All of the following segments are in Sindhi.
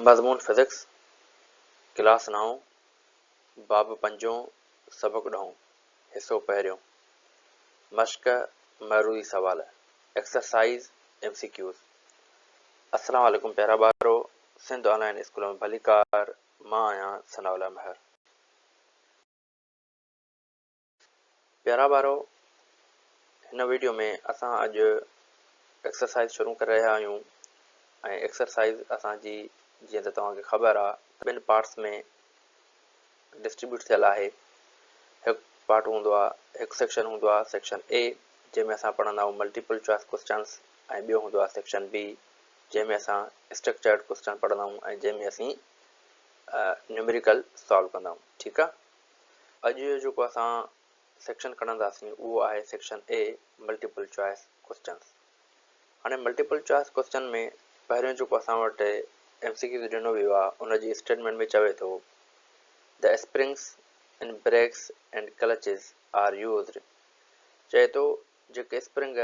مضمون فزڪس، ڪلاس نائون، باب پنجون، سبق ڏهون، حصو پهريون، مشق معروضي سوال، ايڪسرسائيز، ايم سي ڪيوز. السلام عليڪم پيارا ٻارو، سنڌ آن لائين اسڪول ۾ ڀليڪار، مان آهيان ثناء الله مهر. پيارا ٻارو هن ويڊيو ۾ اسان اڄ ايڪسرسائز شروع ڪري رهيا آهيون ۽ ايڪسرسائز اسان جي جيئن ته توهان کي خبر آهي ٻن پارٽس ۾ ڊسٽريبيوٽ ٿيل آهي هڪ پارٽ هوندو آهي هڪ سيڪشن هوندو آهي سيڪشن اي جنهن ۾ اسان پڙهندا آهيون ملٽيپل چوائس ڪوسچنس ۽ ٻيو هوندو آهي سيڪشن بي جنهن ۾ اسان اسٽرڪچرڊ ڪوسچن پڙهندا آهيون ۽ جنهن ۾ اسين نيوميريڪل سالو ڪندا آهيون ٺيڪ آهي. اڄ جو جيڪو اسان سيڪشن کڻنداسين اهو آهي section A multiple choice questions. هاڻي ملٽيپل چوائس ڪوسچن ۾ پهريون جيڪو اسان وٽ ايم سي ڪيوز ڏنو ويو آهي ان جي اسٽيٽمينٽ ۾ چوي ٿو The springs in brakes and clutches are used چئي ٿو جيڪي اسپرنگ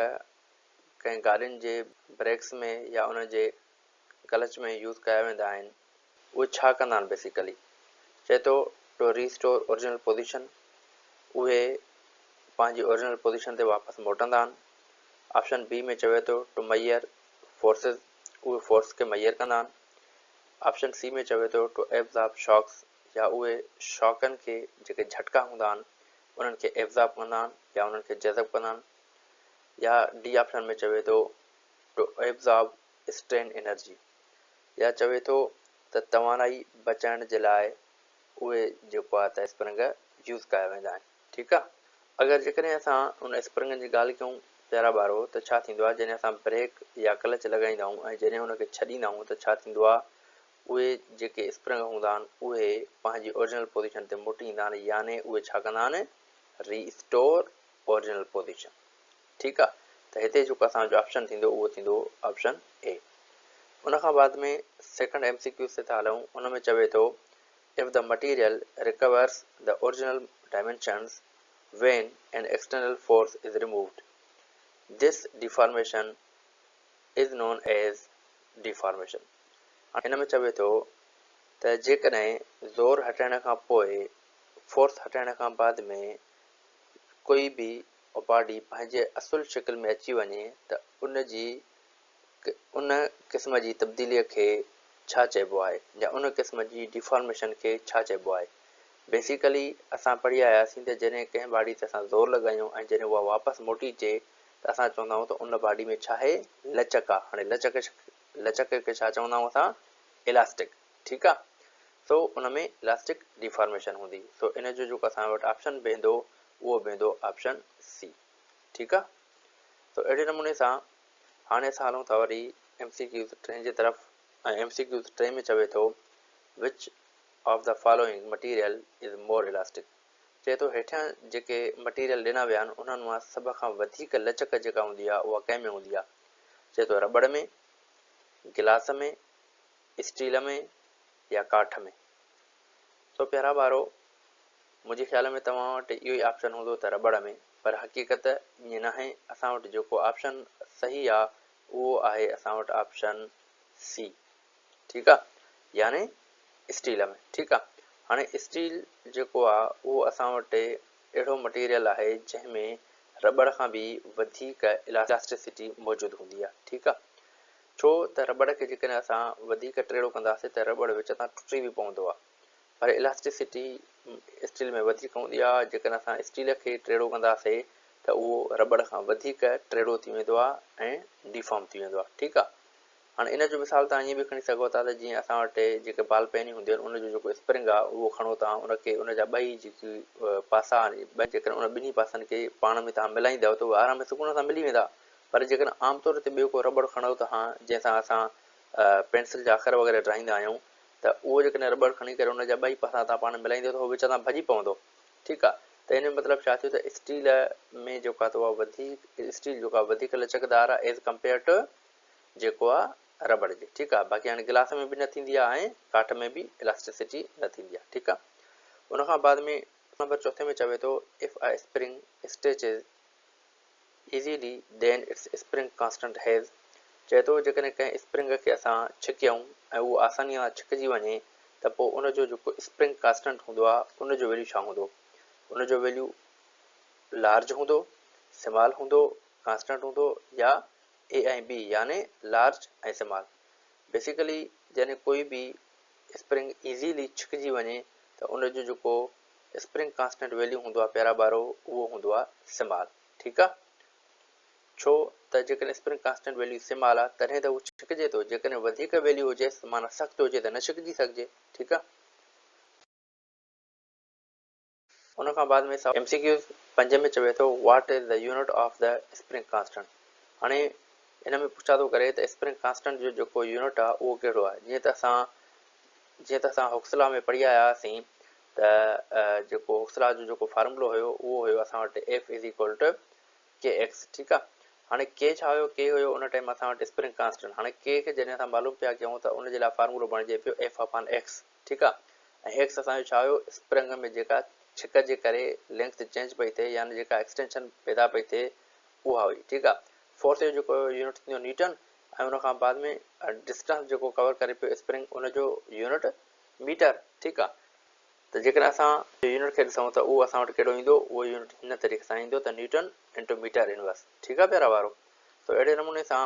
ڪنهن گاڏين جي بريڪس ۾ يا ان جي ڪلچ ۾ يوز ڪيا ويندا آهن اهي ڇا ڪندا آهن بيسيڪلي چئي ٿو ٽو ريسٽور اوريجنل پوزيشن اهي پنهنجي اوريجنل پوزيشن تي واپس موٽندا آهن آپشن بي ۾ چوي ٿو ٽو ميئر فورسز اهي فورس کي ميئر ڪندا آهن آپشن سي ۾ چوي ٿو ٽو ايبزارب شاڪس يا اهي شاڪن کي جيڪي جهٽڪا هوندا آهن انهن کي ايبزارب ڪندا آهن يا انهن کي جذب ڪندا آهن يا ڊي آپشن ۾ چوي ٿو ٽو ايبزارب اسٽرين انرجي يا چوي ٿو ته توانائي بچائڻ جي لاء اهي جيڪو آهي ته اسپرنگ يوز ڪيا ويندا آهن ٺيڪ آهي اگر جيڪڏهن اسان ان اسپرنگن جي ڳالهه ڪيون پيارا ٻارو ته ڇا ٿيندو آهي جڏهن اسان بريڪ يا ڪلچ لڳائيندا آهيون ۽ جڏهن ان کي ڇڏيندا آهيون ته ڇا ٿيندو آهي اهي جيڪي اسپرنگ هوندا آهن اهي پنهنجي اوريجنل پوزيشن تي موٽي ايندا آهن يعني اهي ڇا ڪندا آهن ري اسٽور اوريجنل پوزيشن ٺيڪ آ ته هتي جيڪو اسان جو آپشن ٿيندو اهو ٿيندو آپشن اي ان کان بعد ۾ سيڪنڊ ايم سي ڪيوز تي ٿا هلون ان ۾ چوي ٿو if the material recovers the original dimensions when an external force is removed this deformation is known as deformation هن ۾ چوي ٿو ته جيڪڏهن زور هٽائڻ کان پوء فورس هٽائڻ کان بعد ۾ ڪوئي به باڊي پنهنجي اصل شڪل ۾ اچي وڃي ته ان جي ان قسم جي تبديليء کي ڇا چئبو آهي يا ان قسم جي ڊيفارميشن کي ڇا چئبو آهي. بيسيڪلي اسان پڙهي آياسين ته جڏهن ڪنهن باڊي تي اسان زور لڳايون ۽ جڏهن اها واپس موٽي اچي ته اسان چوندا آهيون ته ان باڊي ۾ ڇا آهي لچڪ آهي. هاڻي لچڪ لچڪ کي ڇا چوندا آهيون اسان الاسٽڪ ٺيڪ آهي سو ان ۾ الاسٽڪ ڊيفارميشن هوندي سو ان جو جيڪو اسان وٽ آپشن بيهندو اهو بيهندو آپشن سي ٺيڪ آ سو اهڙي نموني سان هاڻي اسان هلون ٿا وري ايم سي ڪيوز ٽين جي طرف ۽ ايم سي ڪيوز ٽي ۾ چوي ٿو which of the following material is more elastic چئي ٿو هيٺيان جيڪي مٽيريل ڏنا ويا آهن انهن مان سڀ کان وڌيڪ لچڪ جيڪا هوندي آهي اها ڪنهن ۾ هوندي آهي چئي ٿو رٻڙ ۾ گلاس ۾ اسٽيل ۾ يا ڪاٺ ۾ سو پيارا ٻارو منهنجي خيال ۾ توهان وٽ اهو ئي آپشن هوندو ته رٻڙ ۾ پر حقيقت ائين ناهي اسان وٽ جيڪو آپشن صحيح آ اهو آهي اسان وٽ آپشن سي ٺيڪ آ يعني اسٽيل ۾ ٺيڪ آ هاڻي اسٽيل جيڪو آ اهو اسان وٽ اهڙو مٽيريل آهي جنهن ۾ رٻڙ کان به وڌيڪ الاسٽسٽي موجود هوندي آ ٺيڪ آ ڇو ته رٻڙ کي جيڪڏهن اسان وڌيڪ ٽيڙو ڪنداسين ته رٻڙ وچ تان ٽٽي به پوندو آ پر الاسٽيسٽي اسٽيل ۾ وڌيڪ هوندي آهي، جيڪڏهن اسان اسٽيل کي ٽيڙو ڪنداسين ته اهو رٻڙ کان وڌيڪ ٽيڙو ٿي ويندو آهي ۽ ڊيفارم ٿي ويندو آهي ٺيڪ آهي. هاڻي ان جو مثال توهان ائين به کڻي سگهو ٿا ته جيئن اسان وٽ جيڪي بال پين هونديون آهن ان جو جيڪو اسپرنگ آهي اهو کڻو توهان ان کي ان جا ٻئي جيڪي پاسا آهن جيڪڏهن ان ٻنهي پاسن کي پاڻ ۾ توهان ملائيندؤ ته اهي آرام ۽ سڪون سان ملي ويندا پر جيڪڏهن عام طور تي ٻيو ڪو رٻڙ کڻو توهان جنهن سان اسان پينسل جا اکر وغيره ڊاهيندا آهيون ته اهو جيڪڏهن رٻڙ کڻي ڪري ان جا ٻئي پاسا تان پاڻ ملائيندو ته اهو وچ تان ڀڄي پوندو ٺيڪ آ ته ان جو مطلب ڇا ٿيو ته اسٽيل ۾ جيڪو آ ته اها وڌيڪ اسٽيل جيڪو آ وڌيڪ لچڪدار آ ايز ڪمپيئر ٽو جيڪو آ رٻڙ جي ٺيڪ آ باقي هاڻي گلاس ۾ به نه ٿيندي آ ۽ ڪاٺ ۾ به الاسٽيسٽي نه ٿيندي آ ٺيڪ آ ان کان بعد ۾ نمبر چوٿين ۾ چوي ٿو if a spring stretches easily then its spring constant has چئي ٿو جيڪڏهن ڪنهن اسپرنگ کي اسان ڇڪيون ۽ اهو آسانيء سان ڇڪجي وڃي ته پوء ان جو جيڪو اسپرنگ ڪانسٽنٽ هوندو آهي ان جو ويليو ڇا هوندو؟ ان جو ويليو لارج هوندو، سمال هوندو، ڪانسٽنٽ هوندو يا اي ۽ بي يعني لارج ۽ سمال. بيسيڪلي جڏهن ڪوئي به اسپرنگ ايزيلي ڇڪجي وڃي ته ان جو جيڪو اسپرنگ ڪانسٽنٽ ويليو هوندو آهي پيارا ٻارو اهو هوندو آهي سمال. ٺيڪ آهي. ڇو ته جيڪڏهن اسپرنگ ڪانسٽنٽ ويليو سمال آ تڏهن ته هو ڇڪجي ٿو، جيڪڏهن وڌيڪ ويليو هجيس معنيٰ سخت هجي ته نه ڇڪجي سگهجي، ٺيڪ آ. ان کان بعد ۾ ايم سي ڪيوز پنج ۾ چوي ٿو what is the unit of the spring constant هاڻي ان ۾ پڇا ٿو ڪري ته اسپرنگ ڪانسٽنٽ جو جيڪو يونٽ آ اهو ڪهڙو آ جيئن ته اسان جيئن ته اسان هوڪس لا ۾ پڙهي آيا هئاسين ته جيڪو هوڪس لا جو جيڪو فارمولو هيو اهو هيو اسان وٽ F is equal to K X ٺيڪ آ هاڻي ڪي ڇا هيو ڪي هيو ان ٽائيم اسان وٽ اسپرنگ ڪانسٽنٽ هاڻي ڪي کي جڏهن اسان معلوم پيا ڪيون ته ان جي لاء فارمولو بڻجي پيو ايف اپان ايڪس ٺيڪ آ ۽ ايڪس اسان جو ڇا هيو اسپرنگ ۾ جيڪا ڇڪ جي ڪري لينگٿ چينج پئي ٿئي يعني جيڪا ايڪسٽينشن پيدا پئي ٿئي اها هئي ٺيڪ آ فورس جو جيڪو يونٽ ٿيندو نيوٽن ۽ ان کان بعد ۾ ڊسٽنس جيڪو ڪور ڪري پيو اسپرنگ ان جو يونٽ ميٽر ٺيڪ آ ته جيڪڏهن اسان يونٽ کي ڏسون ته اهو اسان وٽ ڪهڙو ايندو، اهو يونٽ هن طريقي سان ايندو ته نيوٽن انٽو ميٽر انورس. ٺيڪ آهي پيارا ٻارو. سو اهڙي نموني سان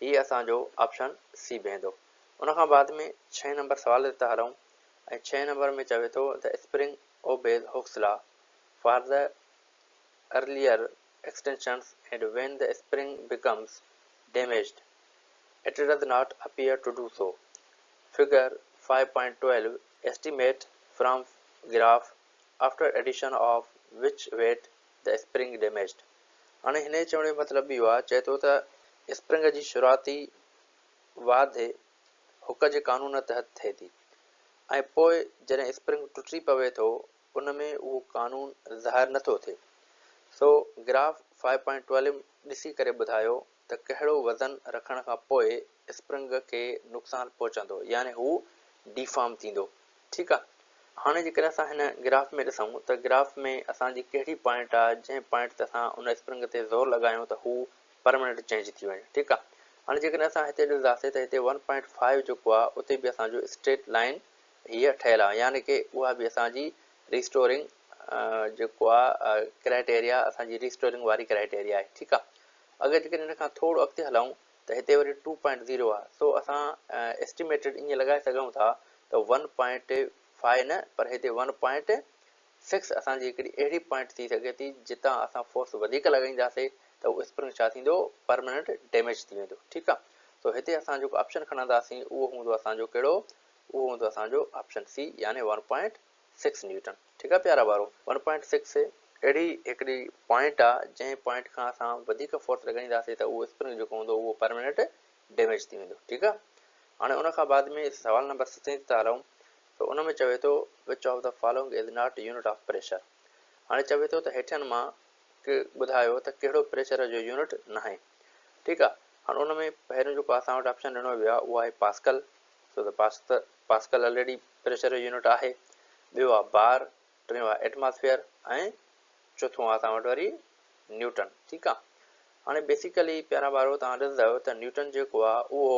هي اسان جو آپشن سي بيهندو. ان کان بعد ۾ ڇهين نمبر سوال تي ٿا هلون ۽ ڇهين نمبر ۾ چوي ٿو the spring obeys Hooke's law for the earlier extensions and when the spring becomes damaged it does not appear to do so. Figure 5.12 Estimate from graph after addition of which weight the spring damaged هاڻي هن جي چوڻ جو مطلب اهو آهي چئي ٿو ته اسپرنگ جي شروعاتي واڌ هڪ جي قانون تحت ٿئي ٿي ۽ پوء جڏهن اسپرنگ ٽٽي پوي ٿو ان ۾ اهو قانون ظاهر نٿو ٿئي سو گراف 5.12 ڏسي ڪري ٻڌايو ته ڪهڙو وزن رکڻ کان پوء اسپرنگ کي نقصان پهچندو يعني هو ڊيفارم ٿيندو. ٺيڪ آ. هاڻي جيڪڏهن اسان هن گراف ۾ ڏسون ته گراف ۾ اسان جي ڪهڙي پوائنٽ آ جنهن پوائنٽ تي اسان ان اسپرنگ تي زور لڳايون ته هو پرماننٽ چينج ٿي وڃي. ٺيڪ آ. هاڻي جيڪڏهن اسان هتي ڏسنداسين ته هتي ون پوائنٽ فائيو جيڪو آ اتي به اسان جو اسٽريٽ لائين هيء ٺهيل آ يعني ڪي اها به اسان جي ريسٽورنگ جيڪو آ ڪرائيٽيريا اسان جي ريسٽورنگ واري ڪرائيٽيريا آهي. ٺيڪ آ. اگر جيڪڏهن ان کان ٿورو اڳتي هلون ته هتي وري ٽو پوائنٽ زيرو آهي سو اسان ايسٽيميٽيڊ ائين لڳائي سگهون ٿا ته ون پوائنٽ فائيو نه پر هتي ون پوائنٽ سڪس اسان جي هڪڙي اهڙي پوائنٽ ٿي سگهي ٿي جتان اسان فورس وڌيڪ لڳائينداسي ته اهو اسپرنگ ڇا ٿيندو پرماننٽ ڊيميج ٿي ويندو ٺيڪ آهي سو هتي اسان جيڪو آپشن کڻنداسين اهو هوندو اسان جو ڪهڙو اهو هوندو اسان جو آپشن سي يعني ون پوائنٽ سڪس نيوٽن ٺيڪ آ پيارا ٻارو. ون پوائنٽ سڪس اهڙي هڪڙي پوائنٽ آ جنهن پوائنٽ کان اسان وڌيڪ فورس لڳائينداسين ته اهو اسپرنگ جيڪو هوندو اهو پرماننٽ ڊيميج ٿي ويندو ٺيڪ آ هاڻي ان کان بعد ۾ سوال نمبر ستين تي ٿا هلون ته ان ۾ چوي ٿو which of the following is not unit of pressure هاڻي چوي ٿو ته هيٺين مان ٻڌايو ته ڪهڙو پريشر جو يونٽ ناهي ٺيڪ آ هاڻي ان ۾ پهريون جيڪو اسان وٽ آپشن ڏنو ويو آ اهو آهي پاسڪل ڇو ته پاسڪل آلريڊي پريشر جو يونٽ آهي، ٻيو آهي بار، ٽيون آهي ايٽماسفيئر ۽ چوٿون آهي اسان وٽ وري نيوٽن ٺيڪ آهي. هاڻي بيسيڪلي پيارا ٻارو توهان ڏسندؤ ته نيوٽن جيڪو آهي اهو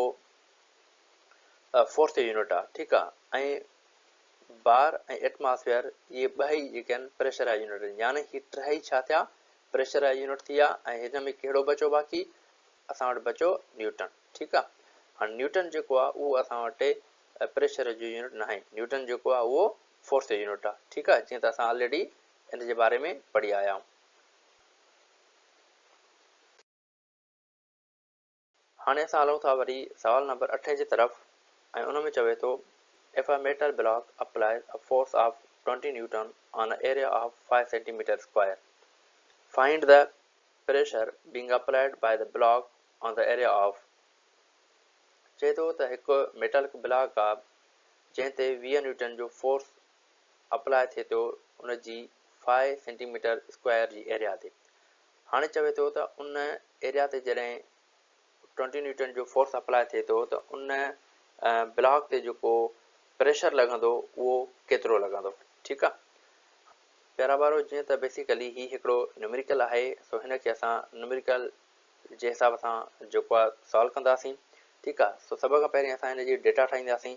فورس جو يونٽ آهي ٺيڪ آهي ۽ بار ۽ ايٽماسفيئر اهي ٻئي جيڪي آهن پريشر جا يونٽ آهن يعني هي ٽئي ڇا ٿيا پريشر جا يونٽ ٿي ويا ۽ هن ۾ ڪهڙو بچو باقي اسان وٽ بچو نيوٽن ٺيڪ آ هاڻي نيوٽن جيڪو آ اهو اسان وٽ پريشر جو يونٽ ناهي نيوٽن جيڪو آ اهو فورس جو يونٽ آ ٺيڪ آ جيئن ته اسان آلريڊي ان جي باري ۾ پڙهي آيا آهيون. هاڻي اسان هلون ٿا وري سوال نمبر اٺين جي طرف ۽ ان ۾ چوي ٿو If a metal block applies a force of 20 Newton on a area of 5 centimeter square, find the pressure being applied by the block on the area of چئي ٿو ته هڪ ميٽلڪ بلاڪ آ جنهن تي 20 نيوٽن جو فورس اپلاء ٿئي ٿو ان جي 5 سينٽي ميٽر اسڪوائر جي ايريا تي هاڻي چوي ٿو ته ان ايريا تي جڏهن 20 نيوٽن جو فورس اپلاء ٿئي ٿو ته ان بلاڪ تي جيڪو پريشر لڳندو اهو ڪيترو لڳندو ٺيڪ آ. پيارا ٻارو جيئن ته بيسيڪلي هي هڪڙو نيومريڪل آهي سو هن کي اسان نيومريڪل جي حساب سان جيڪو آ سالو ڪنداسين ٺيڪ آ. سو سڀ کان پهرين اسان هن جي ڊيٽا ٺاهينداسين.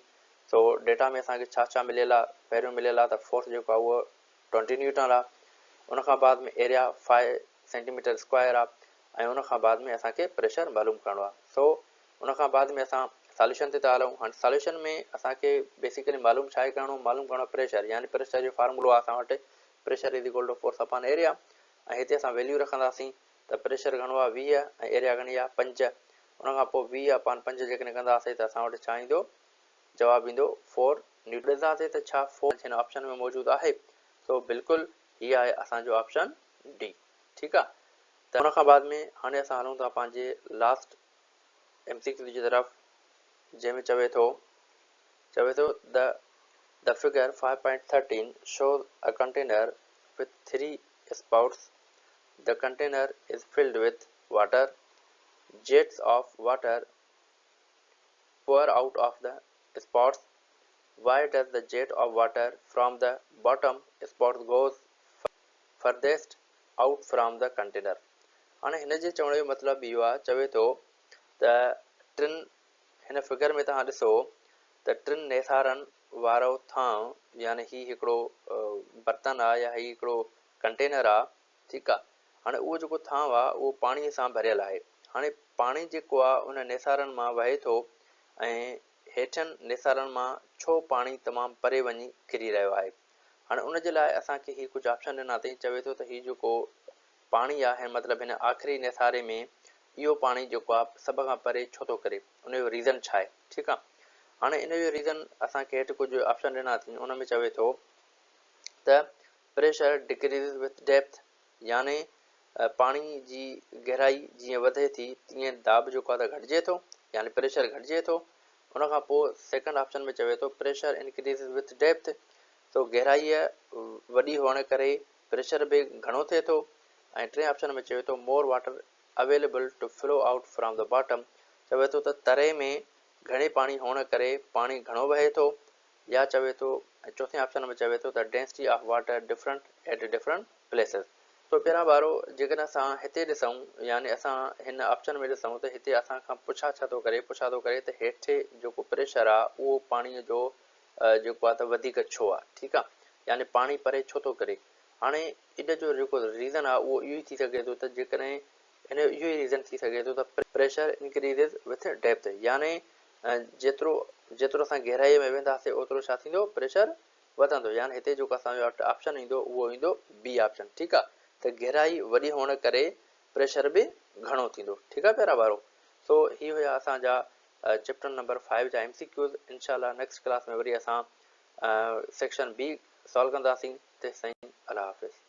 سو ڊيٽا ۾ اسان کي ڇا ڇا مليل آ؟ پهريون مليل آ ته فورس جيڪو آ اهو 20 نيوٽن آ، ان کان بعد ۾ ايريا 5 سينٽي ميٽر اسڪوائر آ ۽ ان کان بعد ۾ اسان کي پريشر معلوم ڪرڻو آ. سو ان کان بعد ۾ اسان ساليوشن تي ٿا هلون. هاڻي ساليوشن ۾ اسان کي بيسيڪلي معلوم ڇا آهي ڪرڻو؟ معلوم ڪرڻو آ پريشر، يعني پريشر جو فارمولو آ اسان وٽ pressure is equal to force upon area ۽ هتي اسان ويليو رکنداسين ته پريشر گهڻو آهي 20 ۽ ايريا گهڻي آهي 5. ان کان پوء 20 اپان 5 جيڪڏهن ڪنداسين ته اسان وٽ ڇا ايندو؟ جواب ايندو 4 نيوٽن. ڏسنداسين ته ڇا 4 هن آپشن ۾ موجود آهي؟ سو بلڪل هي آهي اسان جو آپشن ڊي. ٺيڪ آهي ته ان کان بعد ۾ هاڻي اسان هلون ٿا پنهنجي لاسٽ ايم سي ڪيو جي طرف جنهن ۾ چوي ٿو چوي ٿو the the figure 5.13 shows a container with 3 spouts. The container is filled with water. Jets of water pour out of the spouts. Why does the jet of water from the bottom spout goes furthest out from the container? هاڻي هن جي چوڻ جو مطلب اهو آهي، چوي ٿو ته ٽن هن فگر ۾ توهان ڏسو ته ٽن نيسارن وارو ٿانء يعني هي هڪڙو برتن آهي يا هي هڪڙو ڪنٽينر آ ٺيڪ آ هاڻي اهو جيڪو ٿانء آ اهو پاڻي سان ڀريل آهي هاڻي پاڻي جيڪو آ ان نيسارن مان وهي ٿو ۽ هيٺين نيسارن مان ڇو پاڻي تمام پري وڃي ڪري رهيو آهي هاڻي ان جي لاء اسان کي هي ڪجهه آپشن ڏنا اٿئي چوي ٿو ته هي جيڪو پاڻي آ هن مطلب هن آخري نيساري ۾ اهو پاڻي جيڪو آ سڀ کان پري ڇو ٿو ڪري ان جو ريزن ڇا آهي ٺيڪ آ هاڻي ان جو ريزن اسان کي هيٺ ڪجهه آپشن ڏنا اٿئي ان ۾ چوي ٿو ته پريشر ڊڪريزز وٿ ڊيپٿ يعني پاڻي جي گهرائي جيئن وڌي ٿي تيئن داٻ جيڪو آهي ته گهٽجي ٿو يعني پريشر گهٽجي ٿو. ان کان پوء سيڪنڊ آپشن ۾ چوي ٿو پريشر انڪريزز وٿ ڊيپٿ سو گهرائي وڏي هئڻ ڪري پريشر به گهڻو ٿئي ٿو ۽ ٽئين آپشن ۾ چوي ٿو more water available to flow out from the bottom چوي ٿو ته تري ۾ گهڻي پاڻي هئڻ ڪري پاڻي گهڻو وهي ٿو يا چوي ٿو ۽ چوٿين آپشن ۾ چوي ٿو ته density of water different at different places. سو پيارا ٻارو جيڪڏهن اسان هتي ڏسون يعني اسان هن آپشن ۾ ڏسون ته هتي اسان کان پڇا ڇا ٿو ڪري پڇا ٿو ڪري ته هيٺ جيڪو پريشر آ اهو پاڻي جو جيڪو آ ته وڌيڪ ڇو آ ٺيڪ آ يعني پاڻي پري ڇو ٿو ڪري هاڻي ان جو جيڪو ريزن آ اهو اهو ئي ٿي سگهي ٿو ته جيڪڏهن ان جو اهو ئي ريزن ٿي سگهي ٿو ته پريشر انڪريزز وٿ ڊيپٿ يعني جيترو جيترو اسان گهرائيء ۾ وينداسين اوترو ڇا ٿيندو پريشر وڌندو يعني هتي جيڪو اسان جو آپشن ايندو اهو ايندو بي آپشن ٺيڪ آ ته گهرائي وڏي هئڻ ڪري پريشر به گهڻو ٿيندو ٺيڪ آ پيارا ٻارو سو هي هيا اسان جا چيپٽر نمبر 5 جا ايم سي ڪيوز انشاء الله نيڪسٽ ڪلاس ۾ وري اسان سيڪشن بي سالو ڪنداسين تيستائين الله حافظ.